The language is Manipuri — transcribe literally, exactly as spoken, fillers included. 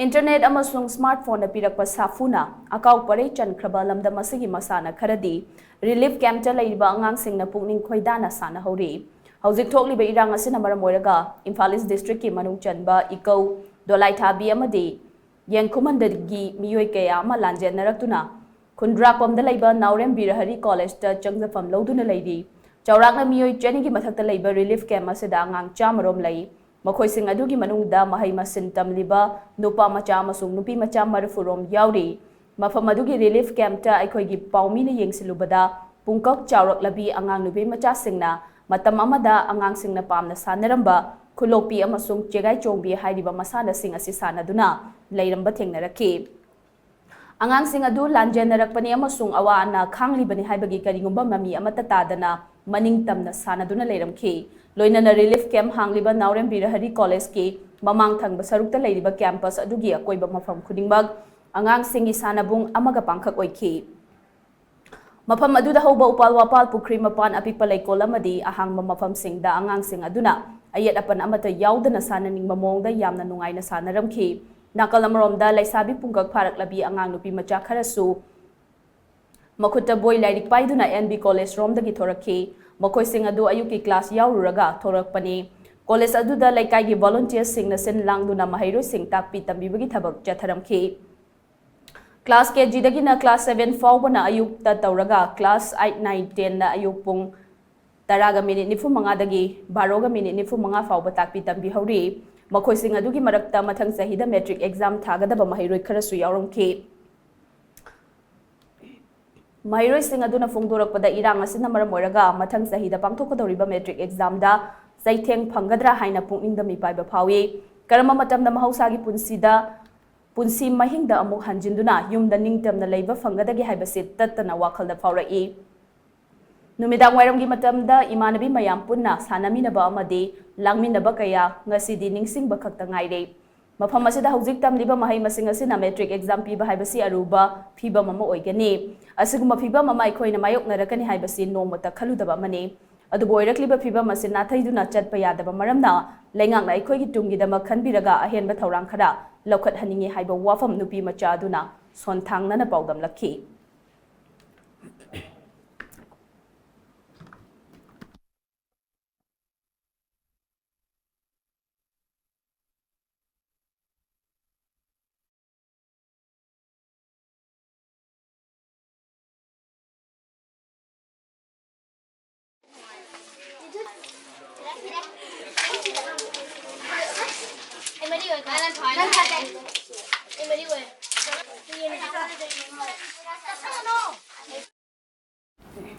ꯏꯟꯇꯔꯅꯦꯠ ꯑꯃꯁꯨꯡ ꯁ꯭ꯃꯥꯔꯠꯐꯣꯟꯅ ꯄꯤꯔꯛꯄ ꯁꯥꯐꯨꯅ ꯑꯀꯥꯎ ꯄꯔꯩ ꯆꯟꯈ꯭ꯔꯕ ꯂꯝꯗꯝ ꯑꯁꯤꯒꯤ ꯃꯁꯥꯟꯅ ꯈꯔꯗꯤ ꯔꯤꯂꯤꯐ ꯀꯦꯝꯞꯇ ꯂꯩꯔꯤꯕ ꯑꯉꯥꯡꯁꯤꯡꯅ ꯄꯨꯛꯅꯤꯡ ꯈꯣꯏꯗꯥꯅ ꯁꯥꯟꯅꯍꯧꯔꯤ꯫ ꯍꯧꯖꯤꯛ ꯊꯣꯛꯂꯤꯕ ꯏꯔꯥꯡ ꯑꯁꯤꯅ ꯃꯔꯝ ꯑꯣꯏꯔꯒ ꯏꯝꯐꯥꯜ ꯏꯁ ꯗꯤꯁꯇ꯭ꯔꯤꯛꯀꯤ ꯃꯅꯨꯡ ꯆꯟꯕ ꯏꯀꯧ, ꯗꯣꯂꯥꯏꯊꯥꯕꯤ ꯑꯃꯗꯤ ꯌꯦꯡꯈꯨꯃꯟꯗꯒꯤ ꯃꯤꯑꯣꯏ ꯀꯌꯥ ꯑꯃ ꯂꯥꯟꯖꯦꯟꯅꯔꯛꯇꯨꯅ ꯈꯨꯟꯗ꯭ꯔꯥꯛꯄꯝꯗ ꯂꯩꯕ ꯅꯥꯎꯔꯦꯝ ꯕꯤꯔꯍꯔꯤ ꯀꯣꯂꯦꯖꯇ ꯆꯪꯖꯐꯝ ꯂꯧꯗꯨꯅ ꯂꯩꯔꯤ꯫ ꯆꯥꯎꯔꯥꯛꯅ ꯃꯤꯑꯣꯏ ꯆꯅꯤꯒꯤ ꯃꯊꯛꯇ ꯂꯩꯕ ꯔꯤꯂꯤꯐ ꯀꯦꯝꯞ ꯑꯁꯤꯗ ꯑꯉꯥꯡ ꯆꯥꯝꯃ ꯔꯣꯝ ꯂꯩ꯫ ꯃꯈꯣꯏꯁꯤꯡ ꯑꯗꯨꯒꯤ ꯃꯅꯨꯡꯗ ꯃꯍꯩ ꯃꯁꯤꯡ ꯇꯝꯂꯤꯕ ꯅꯨꯄꯥ ꯃꯆꯥ ꯑꯃꯁꯨꯡ ꯅꯨꯄꯤ ꯃꯆꯥ ꯃꯔꯤꯐꯨ ꯔꯣꯝ ꯌꯥꯎꯔꯤ꯫ ꯃꯐꯝ ꯑꯗꯨꯒꯤ ꯔꯤꯂꯤꯐ ꯀꯦꯝꯞꯇ ꯑꯩꯈꯣꯏꯒꯤ ꯄꯥꯎꯃꯤꯅ ꯌꯦꯡꯁꯤꯜꯂꯨꯕꯗ ꯄꯨꯡꯀꯛ ꯆꯥꯎꯔꯛꯂꯕꯤ ꯑꯉꯥꯡ ꯅꯨꯄꯤ ꯃꯆꯥꯁꯤꯡꯅ ꯃꯇꯝ ꯑꯃꯗ ꯑꯉꯥꯡꯁꯤꯡꯅ ꯄꯥꯝꯅ ꯁꯥꯟꯅꯔꯝꯕ ꯈꯨꯂꯣꯛꯄꯤ ꯑꯃꯁꯨꯡ ꯆꯦꯒꯥꯏ ꯆꯣꯡꯕꯤ ꯍꯥꯏꯔꯤꯕ ꯃꯁꯥꯟꯅꯁꯤꯡ ꯑꯁꯤ ꯁꯥꯟꯅꯗꯨꯅ ꯂꯩꯔꯝꯕ ꯊꯦꯡꯅꯔꯛꯈꯤ꯫ ꯑꯉꯥꯡꯁꯤꯡ ꯑꯗꯨ ꯂꯥꯟꯖꯦꯟꯅꯔꯛꯄꯅꯤ ꯑꯃꯁꯨꯡ ꯑꯋꯥ ꯑꯅꯥ ꯈꯥꯡꯂꯤꯕꯅꯤ ꯍꯥꯏꯕꯒꯤ ꯀꯔꯤꯒꯨꯝꯕ ꯃꯃꯤ ꯑꯃꯠꯇ ꯇꯥꯗꯅ ꯃꯅꯤꯡ ꯇꯝꯅ ꯁꯥꯟꯅꯗꯨꯅ ꯂꯩꯔꯝꯈꯤ꯫ ꯂꯣꯏꯅꯅ ꯔꯤꯂꯤꯐ ꯀꯦꯝꯞ ꯍꯥꯡꯂꯤꯕ ꯅꯥꯎꯔꯦꯝ ꯕꯤꯔꯍꯔꯤ ꯀꯣꯂꯦꯖꯀꯤ ꯃꯃꯥꯡ ꯊꯪꯕ ꯁꯔꯨꯛꯇ ꯂꯩꯔꯤꯕ ꯀꯦꯝꯄꯁ ꯑꯗꯨꯒꯤ ꯑꯀꯣꯏꯕ ꯃꯐꯝ ꯈꯨꯗꯤꯡꯃꯛ ꯑꯉꯥꯡꯁꯤꯡꯒꯤ ꯁꯥꯟꯅꯕꯨꯡ ꯑꯃꯒ ꯄꯥꯡꯈꯛ ꯑꯣꯏꯈꯤ꯫ ꯃꯐꯝ ꯑꯗꯨꯗ ꯍꯧꯕ ꯎꯄꯥꯜ ꯋꯥꯄꯥꯜ, ꯄꯨꯈ꯭ꯔꯤ ꯃꯄꯥꯟ, ꯑꯄꯤꯛꯄ ꯂꯩꯀꯣꯜ ꯑꯃꯗꯤ ꯑꯍꯥꯡꯕ ꯃꯐꯝꯁꯤꯡꯗ ꯑꯉꯥꯡꯁꯤꯡ ꯑꯗꯨꯅ ꯑꯌꯦꯠ ꯑꯄꯟ ꯑꯃꯠꯇ ꯌꯥꯎꯗꯅ ꯁꯥꯟꯅꯅꯤꯡꯕ ꯃꯑꯣꯡꯗ ꯌꯥꯝꯅ ꯅꯨꯡꯉꯥꯏꯅ ꯁꯥꯟꯅꯔꯝꯈꯤ꯫ ꯅꯥꯀꯜ ꯑꯃꯔꯣꯝꯗ ꯂꯩꯁꯥꯕꯤ ꯄꯨꯡꯀꯛ ꯐꯥꯔꯛꯂꯕꯤ ꯑꯉꯥꯡ ꯅꯨꯄꯤ ꯃꯆꯥ ꯈꯔꯁꯨ ꯃꯈꯨꯠꯇ ꯕꯣꯏ ꯂꯥꯏꯔꯤꯛ ꯄꯥꯏꯗꯨꯅ ꯑꯦꯟ ꯕꯤ ꯀꯣꯂꯦꯖ ꯔꯣꯝꯗꯒꯤ ꯊꯣꯔꯛꯈꯤ꯫ ꯃꯈꯣꯏꯁꯤꯡ ꯑꯗꯨ ꯑꯌꯨꯛꯀꯤ ꯀ꯭ꯂꯥꯁ ꯌꯥꯎꯔꯨꯔꯒ ꯊꯣꯔꯛꯄꯅꯤ꯫ ꯀꯣꯂꯦꯖ ꯑꯗꯨꯗ ꯂꯩꯀꯥꯏꯒꯤ ꯚꯣꯂꯨꯟꯇꯤꯌꯔꯁꯤꯡꯅ ꯁꯤꯟ ꯂꯥꯡꯗꯨꯅ ꯃꯍꯩꯔꯣꯏꯁꯤꯡ ꯇꯥꯛꯄꯤ ꯇꯝꯕꯤꯕꯒꯤ ꯊꯕꯛ ꯆꯠꯊꯔꯝꯈꯤ꯫ ꯀ꯭ꯂꯥꯁ ꯀꯦ ꯖꯤꯗꯒꯤꯅ ꯀ꯭ꯂꯥꯁ ꯁꯚꯦꯟ ꯐꯥꯎꯕꯅ ꯑꯌꯨꯛꯇ ꯇꯧꯔꯒ ꯀ꯭ꯂꯥꯁ ꯑꯩꯠ, ꯅꯥꯏꯟ, ꯇꯦꯟꯅ ꯑꯌꯨꯛ ꯄꯨꯡ ꯇꯔꯥꯒ ꯃꯤꯅꯤꯠ ꯅꯤꯐꯨ ꯃꯉꯥꯗꯒꯤ ꯕꯥꯔꯣꯒ ꯃꯤꯅꯤꯠ ꯅꯤꯐꯨ ꯃꯉꯥ ꯐꯥꯎꯕ ꯇꯥꯛꯄꯤ ꯇꯝꯕꯤꯍꯧꯔꯤ꯫ ꯃꯈꯣꯏꯁꯤꯡ ꯑꯗꯨꯒꯤ ꯃꯔꯛꯇ ꯃꯊꯪ ꯆꯍꯤꯗ ꯃꯦꯇ꯭ꯔꯤꯛ ꯑꯦꯛꯖꯥꯝ ꯊꯥꯒꯗꯕ ꯃꯍꯩꯔꯣꯏ ꯈꯔꯁꯨ ꯌꯥꯎꯔꯝꯈꯤ꯫ ꯃꯍꯩꯔꯣꯏꯁꯤꯡ ꯑꯗꯨꯅ ꯐꯣꯡꯗꯣꯔꯛꯄꯗ ꯏꯔꯥꯡ ꯑꯁꯤꯅ ꯃꯔꯝ ꯑꯣꯏꯔꯒ ꯃꯊꯪ ꯆꯍꯤꯗ ꯄꯥꯡꯊꯣꯛꯀꯗꯧꯔꯤꯕ ꯃꯦꯇ꯭ꯔꯤꯛ ꯑꯦꯛꯖꯥꯝꯗ ꯆꯩꯊꯦꯡ ꯐꯪꯒꯗ꯭ꯔꯥ ꯍꯥꯏꯅ ꯄꯨꯛꯅꯤꯡꯗ ꯃꯤꯄꯥꯏꯕ ꯐꯥꯎꯏ꯫ ꯀꯔꯝꯕ ꯃꯇꯝꯗ ꯃꯍꯧꯁꯥꯒꯤ ꯄꯨꯟꯁꯤꯗ ꯄꯨꯟꯁꯤ ꯃꯍꯤꯡꯗ ꯑꯃꯨꯛ ꯍꯟꯖꯤꯟꯗꯨꯅ ꯌꯨꯝꯗ ꯅꯤꯡꯇꯝꯅ ꯂꯩꯕ ꯐꯪꯒꯗꯒꯦ ꯍꯥꯏꯕꯁꯤ ꯇꯠꯇꯅ ꯋꯥꯈꯜꯗ ꯐꯥꯎꯔꯛꯏ꯫ ꯅꯨꯃꯤꯗꯥꯡ ꯋꯥꯏꯔꯝꯒꯤ ꯃꯇꯝꯗ ꯏꯃꯥꯟꯅꯕꯤ ꯃꯌꯥꯝ ꯄꯨꯟꯅ ꯁꯥꯟꯅꯃꯤꯟꯅꯕ ꯑꯃꯗꯤ ꯂꯥꯡꯃꯤꯟꯅꯕ ꯀꯌꯥ ꯉꯁꯤꯗꯤ ꯅꯤꯡꯁꯤꯡꯕ ꯈꯛꯇ ꯉꯥꯏꯔꯦ꯫ ꯃꯐꯝ ꯑꯁꯤꯗ ꯍꯧꯖꯤꯛ ꯇꯝꯂꯤꯕ ꯃꯍꯩ ꯃꯁꯤꯡ ꯑꯁꯤꯅ ꯃꯦꯇ꯭ꯔꯤꯛ ꯑꯦꯛꯖꯥꯝ ꯄꯤꯕ ꯍꯥꯏꯕꯁꯤ ꯑꯔꯨꯕ ꯐꯤꯚꯝ ꯑꯃ ꯑꯣꯏꯒꯅꯤ꯫ ꯑꯁꯤꯒꯨꯝꯕ ꯐꯤꯚꯝ ꯑꯃ ꯑꯩꯈꯣꯏꯅ ꯃꯥꯌꯣꯛꯅꯔꯛꯀꯅꯤ ꯍꯥꯏꯕꯁꯤ ꯅꯣꯡꯃꯇ ꯈꯜꯂꯨꯗꯕ ꯑꯃꯅꯤ꯫ ꯑꯗꯨꯕꯨ ꯑꯣꯏꯔꯛꯂꯤꯕ ꯐꯤꯚꯝ ꯑꯁꯤ ꯅꯥꯊꯩꯗꯨꯅ ꯆꯠꯄ ꯌꯥꯗꯕ ꯃꯔꯝꯅ ꯂꯩꯉꯥꯛꯅ ꯑꯩꯈꯣꯏꯒꯤ ꯇꯨꯡꯒꯤꯗꯃꯛ ꯈꯟꯕꯤꯔꯒ ꯑꯍꯦꯟꯕ ꯊꯧꯔꯥꯡ ꯈꯔ ꯂꯧꯈꯠꯍꯟꯅꯤꯡꯏ ꯍꯥꯏꯕ ꯋꯥꯐꯝ ꯅꯨꯄꯤ ꯃꯆꯥ ꯑꯗꯨꯅ ꯁꯣꯟꯊꯥꯡꯅꯅ ꯄꯥꯎꯗꯝꯂꯛꯈꯤ꯫